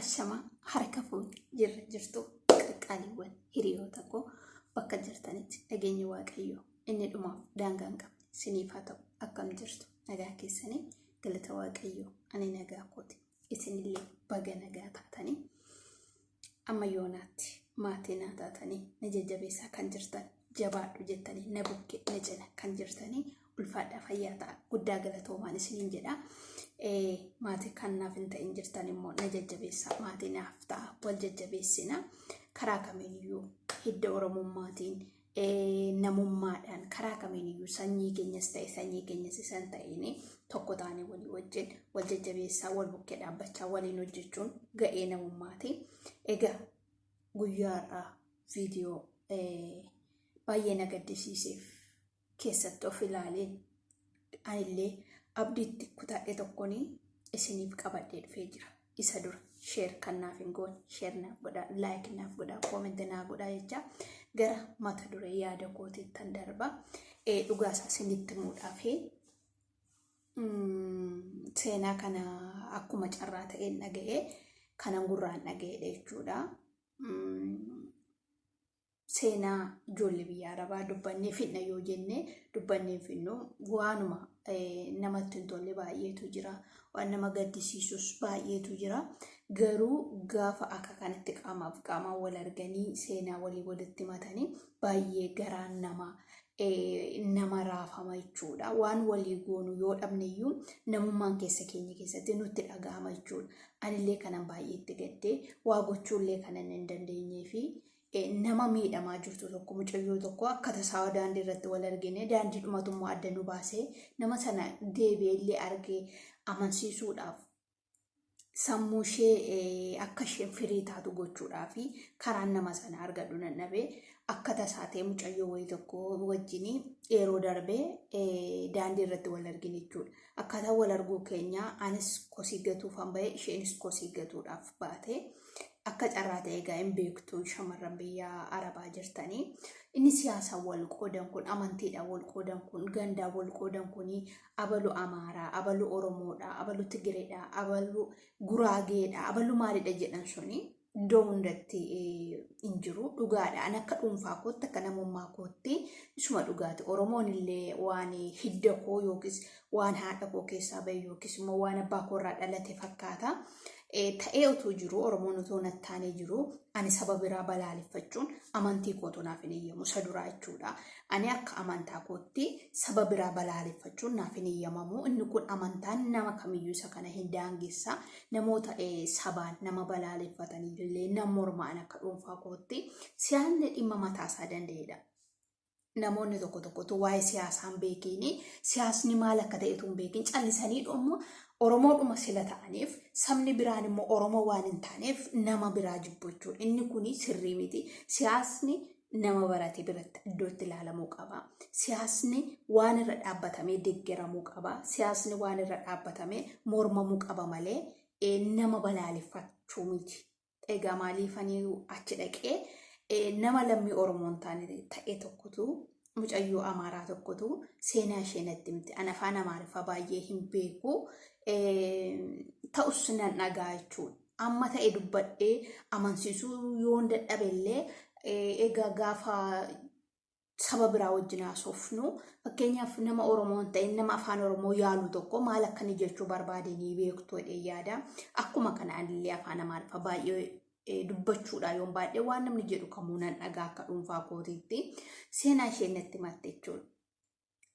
Ashama harka fuune jirra jirtu qaqqaaliiwwan hiriyoota koo bakka jirtanitti dhageenyi Waaqayyoo inni dhumaaf daangaa hin qabne siniif haa ta'u. Akkam jirtu? Nagaa keessanii? Galata Waaqayyoo, ani nagaa kooti. Isinillee baga nagaa taatanii. Amma yoonaatti maatii naa taatanii na jajjabeessaa kan jirtan, jabaadhu jettanii na bukkee na cina kan jirtanii, ulfaadhaa, fayyaa ta'a, guddaa galatoomaan isiniin jedha. Maatii kan naaf hin ta'in jirtan immoo na jajjabeessaa, maatii naaf ta'a, wal jajjabeessina. Karaa kamiiniyyuu hidda Oromummaatiin, namummaadhaan, karaa kamiiniyyuu sanyii keenyas ta'e sanyii keenyas isan ta'een tokko taanee walii wajjin wal jajjabeessaa, wal bukkee dhaabbachaa waliin hojjechuun ga'ee namummaati. Egaa guyyaa har'aa viidiyoo baay'ee na gaddisiiseef keessatti of ilaaleen anillee abdiitti kutadhe tokkoon isiniif qabadhee dhufee jira. Isa dura share kan naaf hin goone share naaf godhaa, like naaf godhaa, comment naa godhaa jecha gara mata duree yaada kootiittan darba. Dhugaa isaa isinitti himuudhaaf seenaa kana akkuma carraa ta'een dhaga'ee, kanan gurraan dhaga'edha jechuudha. Seenaa ijoollee biyya Arabaa dubbannee fidna yoo jenne dubbannee fidnu, waanuma namatti hin tolle baay'eetu jira. Waan nama gaddisiisus baay'eetu jira. Garuu gaafa akka kanatti qaamaaf qaamaan wal arganii seenaa walii walitti himatanii baay'ee garaan namaa nama raafama jechuudha. Waan walii goonu yoo dhabne iyyuu namummaan keessa keenya keessatti nutti dhaga'ama jechuudha. Anillee kanan baay'ee itti gaddee waa gochuullee kanan hin dandeenyee fi nama miidhamaa jirtu tokko, mucayyoo tokko akka tasaa daandii irratti wal argine, daandii dhumatummaa adda nu baasee, nama sana deebi'ee illee argee amansiisuudhaaf, sammuu ishee akka isheen firii taatu gochuudhaaf karaan nama sana argadhu nan dhabee. Akka tasaa ta'e mucayyoo wayii tokko wajjin yeroo darbee daandii irratti wal argine jechuudha. Akkaataa wal arguu keenya, anis kosii gatuufan bahee, isheenis kosii gatuudhaaf baate. Akka carraa ta'e egaa hin beektu shamarran biyya Arabaa jirtanii. Inni siyaasaan wal qoodan kun, amantiidhaan wal qoodan kun, gandaan wal qoodan kun, abalu Amaaraa, abalu Oromoodha, abalu Tigireedha, abalu Guraageedha, abalu maalidha jedhan suni iddoo hundatti hin jiru. Dhugaadha. Ani akka dhuunfaa kootti, akka namummaa kootti isuma dhugaati. Oromoon illee waan hidda koo yookiis waan haadha koo keessaa bahe yookiis immoo waan abbaa koo irraa dhalate fakkaata. Ta'ee utuu jiru, Oromoon utuu nattaanee jiru, ani saba biraa balaaleffachuun amantii kootu naaf hin eeyyamu isa duraa jechuudha. Ani akka amantaa kootti saba biraa balaaleffachuun naaf hin eeyyamamu. Inni kun amantaan nama kamiyyuu isa kana hin daangessa. Namoota sabaan nama balaaleffatanii illee nan mormaan akka dhuunfaa kootti. Siyaasni dhimma mataasaa danda'edha. Namoonni tokko tokkotu waa'ee siyaasaa hin beekiin, siyaasni maal akka ta'etu hin beekiin, callisanii dhumma Oromoodhuma sila ta'aniif sabni biraan immoo Oromoo waan hin taaneef nama biraa jibbu jechuudha. Inni kun sirrii miti. Siyaasni nama barate biratti iddoo itti ilaalamuu qaba. Siyaasni waan irra dhaabbatamee deeggaramuu qaba. Siyaasni waan irra dhaabbatamee mormamuu qaba malee nama balaaleffachuu miti. Egaa maaliifanii achi dhaqee nama lammii Oromoo hin taane ta'e tokkotu, mucayyoo Amaaraa tokkotu seenaa ishee natti himte. Ani afaan Amaariffaa baay'ee hin beeku. Ta'us nan dhagaa jechuudha. Amma ta'e dubbadhee amansiisuu yoon dadhabe illee, egaa gaafa saba biraa wajjin haasofnu, fakkeenyaaf nama Oromoo hin ta'in nama afaan Oromoo yaalu tokko maal akka inni jechuu barbaade ni beektu jedhee yaada. Akkuma kana anillee afaan Amaariffaa baay'ee dubbachuudha yoon baadhee waan namni jedhu kamuu nan dhagaa akka dhuunfaa kootiitti. Seenaa isheen natti himatte jechuudha.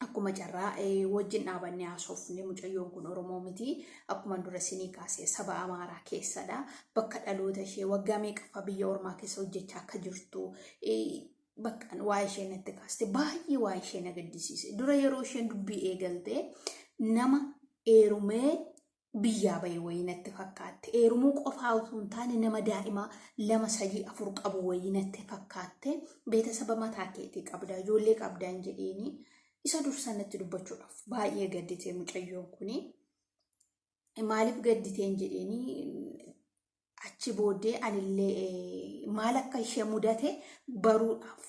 Akkuma carraa wajjin dhaabannee haasofne, mucayyoon kun Oromoo miti. Akkuma dura isinii kaasee saba Amaaraa keessadha. Bakka dhaloota ishee, waggaa meeqaffaa biyya ormaa keessa hojjechaa akka jirtu bakka waa isheen natti kaaste baay'ee waa ishee na gaddisiise. Dura yeroo isheen dubbii eegalte nama eerumee biyyaa bahe wayii natti fakkaatte. Eerumuu qofaa utuu hin taane nama daa'ima lama, sadii, afur qabu wayii natti fakkaatte. Beetasaba mataa keetii qabda, ijoollee qabda hin jedheeni. Isa dursa natti dubbachuudhaaf baay'ee gaddite mucayyoon kuni. Maaliif gaddite hin jedheeni. Achi booddee anillee maal akka ishee mudate baruudhaaf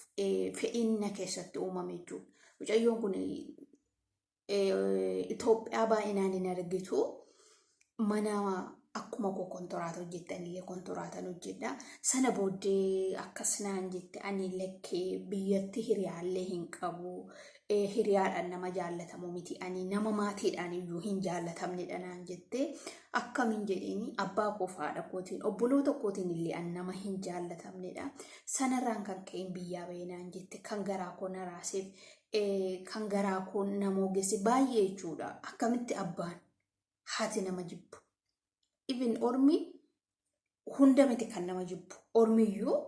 fedhiin na keessatti uumame jechuudha. Mucayyoon kun Itoophiyaa baay'inaan hin argitu. Mana Akkuma koo kontoraata hojjette anillee kontoraatan hojjedha. Sana booddee akkas naan jette ani lakkee biyyatti hiriyaallee hin qabu. Hiriyaadhaan nama jaallatamu miti ani nama maatiidhaan iyyuu hin jaallatamnedha naan jette. Akkamiin jedheeni abbaa koo fi haadha kootiin obboloota kootiin illee ani nama hin jaallatamnedha. Sanarraan kan ka'een biyyaa ba'e naan jette kan garaa koo na raaseef kan garaa koo na moogesse baay'ee jechuudha. Akkamitti abbaan haati nama jibbu. Even ormi hunda miti kan nama jibbu. Ormiyyuu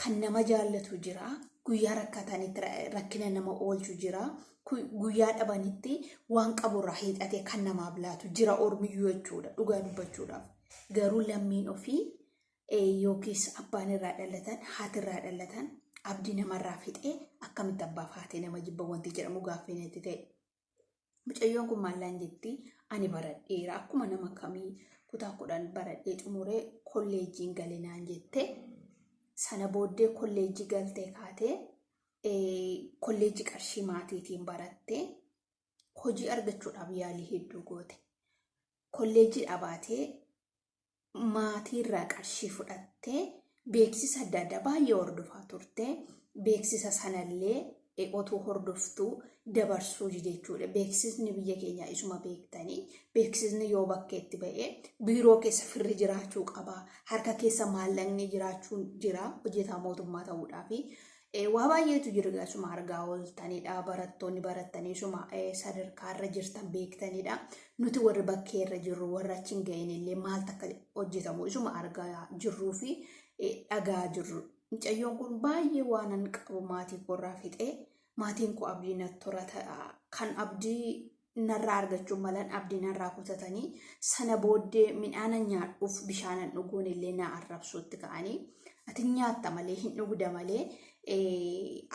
kan nama jaallatu jira. Guyyaa rakkatanitti rakkina nama oolchu jira. Guyyaa dhabanitti waan qaburraa hiixatee kan namaaf laatu jira ormiyyuu jechuudha. Dhugaa dubbachuudhaaf. Garuu lammiin ofii yookiis abbaan irraa dhalatan haati irraa dhalatan abdii namarraa fixee akkamitti abbaaf haati nama jibba wanti jedhamu gaaffii natti ta'e. Mucayyoon kun maal naan jetti ani baradheera akkuma nama kamii kutaa 10 baradhee xumuree kolleejjiin gale naan jette. Sana booddee kolleejjii galtee kaatee kolleejjii qarshii maatiitiin barattee hojii argachuudhaaf yaalii hedduu goote. Kolleejjii dhabaatee maatiirraa qarshii fudhattee beeksisa adda addaa baay'ee hordofaa turte. Beeksisa sanallee otuu hordoftuu dabarsuu dide jechuudha. Beeksisni biyya keenyaa isuma beektanii beeksisni yoo bakkeetti ba'e biiroo keessa firri jiraachuu qaba. Harka keessa maallaqni jiraachuun jira hojjetaa mootummaa ta'uudhaafi. Waa baay'eetu jira egaa isuma argaa ooltanidha. Barattoonni barattanii isuma sadarkaarra jirtan beektanidha. Nuti warri bakkeerra jirru warra achi hin ga'in illee maaltu akka hojjetamu isuma argaa jirruu fi dhagaa jirru. Mucayyoon kun baay'ee waanan qabu maatii koorraa fixee maatiin koo abdii natti horata kan abdii narraa argachuu malan abdii narraa kutatanii sana booddee midhaanan nyaadhuuf bishaanan dhuguun illee na arrabsuutti ka'anii ati nyaatta malee hin dhugda malee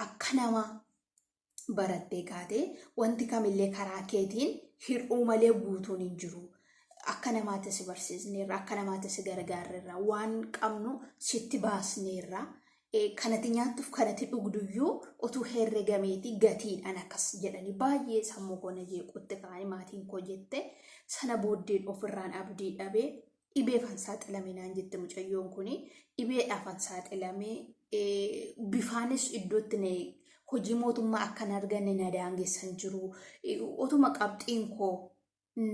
akka nama barattee kaatee wanti kamillee karaa keetiin hir'uu malee guutuun hin jiru. Akka namaatti si barsiisneerra, akka namaatti si gargaarreerra, waan qabnu sitti baasneerra. Kanati nyaattuuf kanati dhugduyyuu utuu herregameeti gatiidhaan akkas jedhanii baay'ee sammuu koo na jeequutti ka'anii maatiin koo jette sana booddeen ofirraan abdii dhabee dhibeefan saaxilame naan jette mucayyoon kuni dhibeedhaafan saaxilame bifaanis iddootti na hojii mootummaa akkan arganne na daangessan jiru utuma qabxiin koo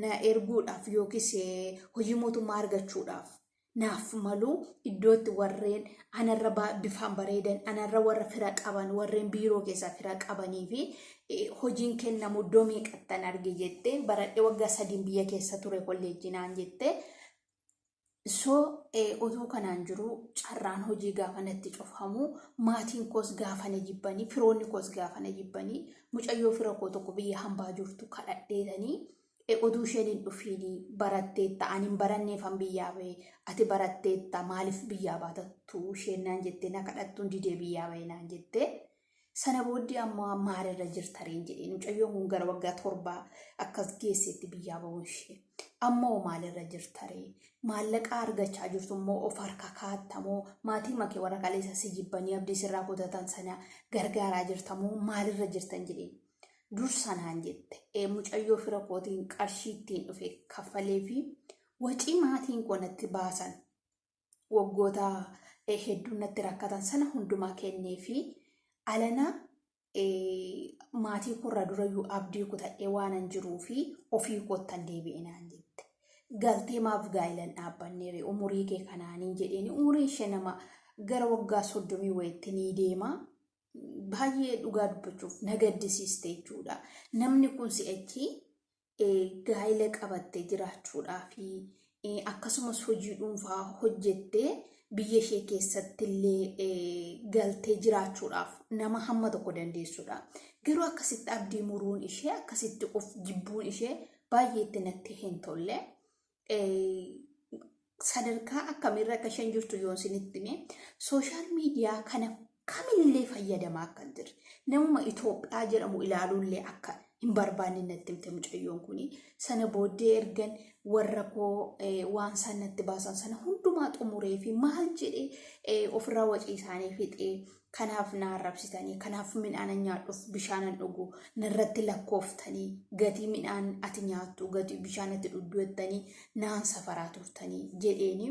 na erguudhaaf yookiis hojii mootummaa argachuudhaaf naaf malu iddootti warreen anarra bifaan bareedan anarra warra fira qaban warreen biiroo keessaa fira qabanii fi hojiin kennamu iddoo meeqattan arge jette baradhe waggaa sadiin biyya keessa ture kolleejjii naan jette. So utuu kanaan jiru carraan hojii gaafa natti cufamu maatiin koos gaafa na jibbanii firoonni koos gaafa na jibbanii mucayyoo fira koo tokko biyya hambaa jirtu kadhadheetanii oduu isheen hin dhufiin baratteetta ani hin baranneefan biyyaa ba'e ati baratteetta maaliif biyyaa baatattu isheen naan jettee na kadhattuun didee biyyaa ba'e naan jettee. Sana booddee amma maalirra jirtareen jedheen mucayyoon kun gara waggaa torbaa akkas geesseetti biyyaa ba'uu ishee. Amma hoo maalirra jirtaree? Maallaqa argachaa jirtu immoo of harka kaattamoo maatii makee warra kaleessa si jibbanii abdii sirraa kutatan sana gargaaraa jirtamoo maalirra jirtan jedheen. Dursa naan jette mucayyoo fira kootiin qarshii ittiin dhufe kaffalee fi wacii maatiin koo natti baasan waggoota hedduu natti rakkatan sana hundumaa kennee fi alana maatii koorraa durayyuu abdii kutadhee waanan jiruu fi ofii koottan deebi'e naan jette. Galtee maaf gaa'ilan dhaabbanneere umurii kee kanaanii jedheeni umurii ishee nama gara waggaa 30 wayitti ni deema. Baay'ee dhugaa dubbachuuf na gaddisiiste jechuudha. Namni kun si'achi gaa'ila qabattee jiraachuudhaa fi akkasumas hojii dhuunfaa hojjettee biyya ishee keessatti illee galtee jiraachuudhaaf nama hamma tokko dandeessudha. Garuu akkasitti abdii muruun ishee akkasitti of jibbuun ishee baay'ee itti natti hin tolle. Sadarkaa akkamiirra akka isheen jirtu yoo isinitti hime sooshaal miidiyaa kana kamillee fayyadamaa akka hin jirre namuma Itoophiyaa jedhamu ilaaluullee akka hin barbaanne natti himte mucayyoon kuni. Sana booddee ergan warra koo waan isaan natti baasan sana hundumaa hundumaa xumuree fi maal jedhee ofirraa wacii isaanii fixee kanaaf na arrabsitanii, kanaaf midhaan nyaadhuuf bishaanan dhugu narratti lakkooftanii, gatii midhaan ati nyaattu, gatii bishaan ati dhugdu jettanii naan safaraa turtanii jedheeni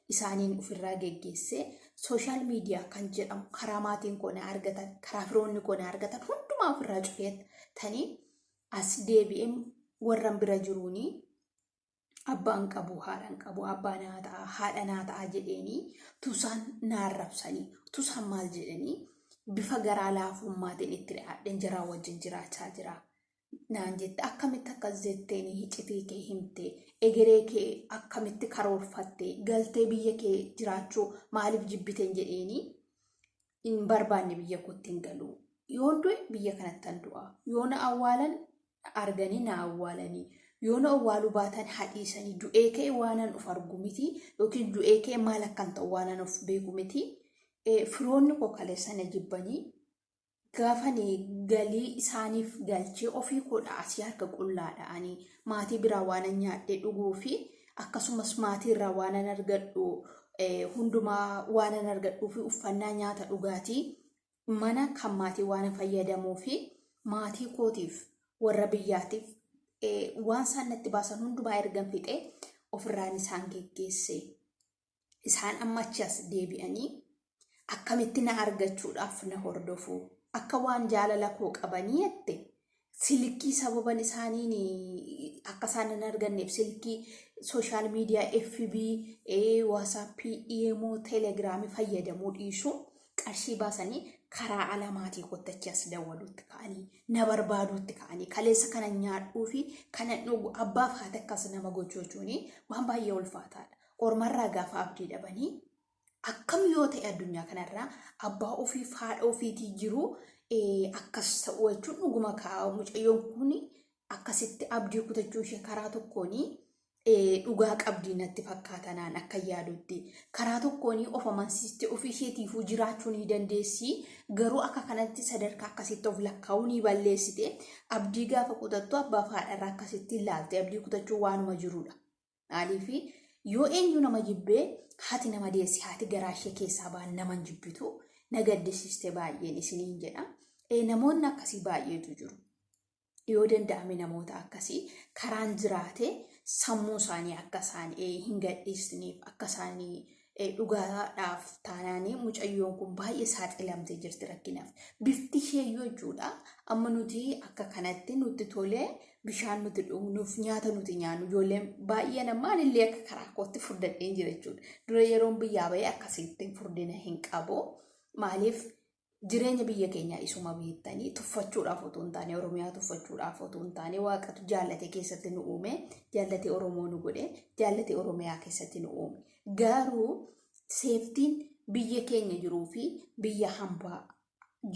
isaaniin ofirraa geggeessee, social media kan jedhamu karaa maatiin koo na argatan, karaa firoonni koo na argatan hundumaa ofirraa cufeetanii as deebi'ee warran bira jiruuni abbaan qabu, haadhan qabu, abbaa naa ta'a, haadha naa ta'a jedheenii tusaan na arrabsanii, tusaan maal jedhanii bifa garaa laafummaatiin itti dhiyaadheen jaraa wajjin jiraachaa jira. Naan jette, akkamitti akkas jetteen hicitii kee himte, egeree kee akkamitti karoorfatte, galtee biyya kee jiraachuu maaliif jibbiteen jedheenii, hin barbaanne, biyya kootti hin galu. Yoon du'e biyya kanatti han du'a. Yoo na awwaalan arganii na awwaalanii. Yoo na awwaaluu baatan hadhiisanii, du'ee ka'e waanan of argu miti yookiin du'ee ka'e maal akkan ta'u waanan of beeku miti. Firoonni koo kaleessa na jibbanii gaafani galii isaaniif galchee ofii koodha asii harka qullaadha, ani maatii biraa waanan nyaadhee dhuguu fi akkasumas maatii irraa waanan argadhu hundumaa waanan argadhuu fi uffannaa, nyaata, dhugaatii, mana kan maatii waan fayyadamuu fi maatii kootiif warra biyyaatiif waan isaan natti baasan hundumaa ergan fixee ofirraan isaan geggeesse. Isaan amma achi as deebi'anii akkamitti na argachuudhaaf na hordofu, akka waan jaalala koo qabanii jette, silkii sababan isaaniin akka isaan hin arganneef silkii, social media, FB, WhatsAppii, IMO, Telegramii fayyadamuu dhiisuu, qarshii baasanii karaa ala maatii kootti as dawwaluutti ka'anii, na barbaaduutti ka'anii, kaleessa kana nyaadhuu fi kana dhugu abbaaf haati akkas nama gochuu jechuun waan baay'ee ulfaataadha. Ormarraa gaafa abdii dhabanii akkam yoo ta'e addunyaa kanarraa abbaa ofiif haadha ofiitii jiru akkas ta'uu jechuun dhuguma kaa'u, mucayyoon kun akkasitti abdii kutachuu ishee karaa tokkoon dhugaa qabdii natti fakkaatanaan akka yaadutti. Karaa tokkoon of amansiistee ofii isheetiifuu jiraachuu ni dandeessi. Garuu akka kanatti sadarkaa akkasitti of lakkaa'uu ni balleessite. Abdii gaafa kutattu abbaa fi haadharraa akkasitti ilaalte abdii kutachuu waanuma jirudha. Maaliif, yoo eenyu nama jibbee, haati nama deessi, haati garaa ishee keessaa ba'an nama hin jibbitu. Na gaddisiiste baay'een isiniin jedha. Namoonni akkasii baay'eetu jiru. Yoo danda'ame namoota akkasii karaan jiraate sammuu isaanii akka isaan hin gadhiisneef, akka isaan dhugaadhaaf taanaanii, mucayyoon kun baay'ee saaxilamtee jirti rakkinaaf. Bifti ishee iyyuu jechuudha. Amma nuti akka kanatti nutti tolee bishaan nuti dhugnuuf, nyaata nuti nyaannu, ijoolleen baay'een amma anillee akka karaa kootti furdadheen jira jechuudha. Dura yeroon biyyaa bahee akkasitti furdina hin qabu. Maaliif, jireenya biyya keenyaa isuma beektanii, tuffachuudhaaf otoo hin taane, Oromiyaa tuffachuudhaaf otoo hin taane, Waaqatu jaallate keessatti nu uume, jaallate Oromoo nu godhe, jaallate Oromiyaa keessatti nu uume. Garuu safetyn biyya keenya jiruu fi biyya hambaa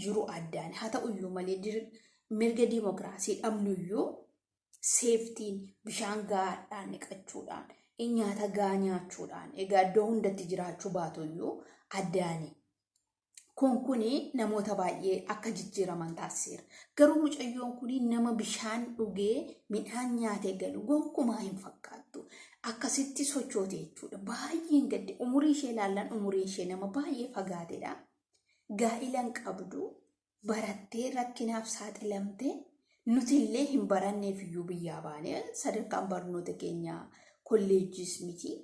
jiru addaan haa ta'uyyuu malee, mirga diimokiraasii dhabnuyyuu, safetyn bishaan gahaadhaan dhiqachuudhaan, nyaata gahaa nyaachuudhaan, egaa iddoo hundatti jiraachuu baatuyyuu addaani. Kun kuni namoota baay'ee akka jijjiiraman taasiseera. Garuu mucayyoon kun nama bishaan dhugee midhaan nyaatee galu gonkumaa hin fakkaattu. Akkasitti sochoote jechuudha. Baay'een gadde. Umurii ishee ilaallan umurii ishee nama baay'ee fagaatedha. Gaa'ila hin qabdu. Barattee rakkinaaf saaxilamte, nuti illee hin baranneef iyyuu biyyaa baane, sadarkaan barnoota keenya kolleejjiis miti.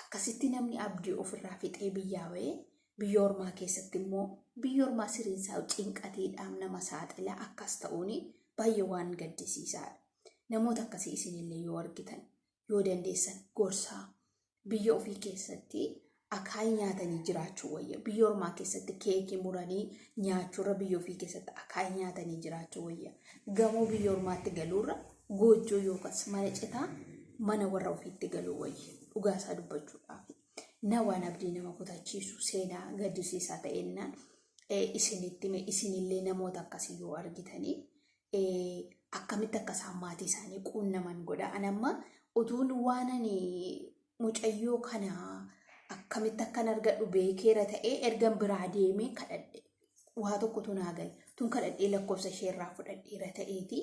Akkasitti namni abdii ofirraa fixee biyyaa bahee biyya ormaa keessatti immoo biyya ormaa siriinsaa cinqatiidhaaf nama saaxila, akkas ta'uun baay'ee waan gaddisiisaadha. Namoota akkasii isinillee yoo argitan, yoo dandeessan gorsaa. Biyya ofii keessatti akaayii nyaatanii jiraachuu wayya. Biyya ormaa keessatti keekii muranii nyaachuurra biyya ofii keessatti akaayii nyaatanii jiraachuu wayya. Gamoo biyya ormaatti galuurra goojjoo yookaas mana citaa mana warra ofiitti galuu wayya. Dhugaasaa dubbachuudhaaf. Na waan abdii nama kutachiisu, seenaa gaddisiisaa ta'ennaan isinitti hime. Isinillee namoota akkasii yoo argitanii akkamitti akka isaan maatii isaanii quunnaman godha. Ani amma utuun waan ani mucayyoo kana akkamitti akkan argadhu beekeera ta'ee, ergan biraa deemee kadhadhe waa tokkotu naa gale. Tun kadhadhee lakkoofsa ishee irraa fudhadheera ta'eeti.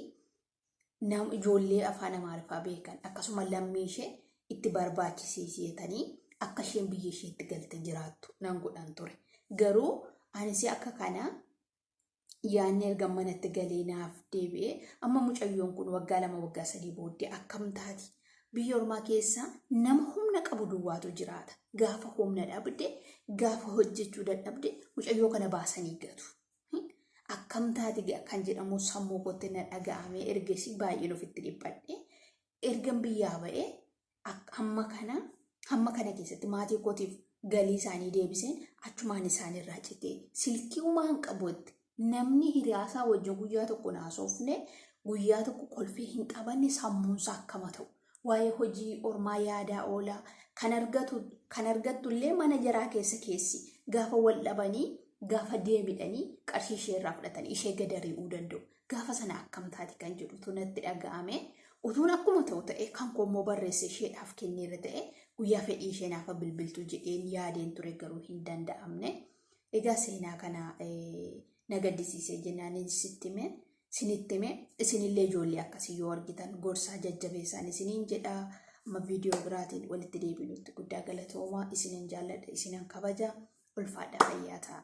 Nam ijoollee afaan Amaariffaa beekan akkasuma lammii ishee itti barbaachisiisanii Akka isheen biyya isheetti galte jiraattu nan godhan ture. Garuu anis akka kana yaadni erga manatti galee naaf deebi'ee amma mucayyoon kun waggaa 2 waggaa 3 booddee akkam taati? Biyya ormaa keessa nama humna qabu duwwaatu jiraata. Gaafa humna dhabde, gaafa hojjechuu dadhabde mucayyoo kana baasanii gatu. Akkam taati kan jedhamu sammuu kootti na dhaga'amee ergasii baay'een ofitti dhiphadhe. Ergan biyyaa ba'ee hamma kana hamma kana keessatti maatii kootiif galii isaanii deebiseen achumaan isaanirraa citee silkii umaan qabutti namni hiriyaasaa wajjin guyyaa tokko naasofne guyyaa tokko kolfee hin qabanne sammuunsaa akkama ta'u waa'ee hojii ormaa yaadaa oolaa kan argatu kan argattullee mana jaraa keessa keessi gaafa wal dhabanii gaafa deemidhanii qarshii ishee irraa fudhatanii ishee gad ari'uu danda'u. Gaafa sana akkam taati kan jedhutu natti dhaga'ame. Utuun akkuma ta'u ta'e kan koo immoo barreesse isheedhaaf kenneerra ta'e guyyaa fedhii ishee naaf bilbiltu jedheen yaadeen ture garuu hin danda'amne. Egaa seenaa kana na gaddisiisee jennaan sitti hime sinitti hime isinillee ijoollee akkasii yoo argitan gorsaa jajjabeessaan isiniin jedha. Amma viidiyoo biraatiin walitti deebinutti guddaa galatoomaa isinin jaalladha isinan kabaja ulfaadha fayyaa ta'a.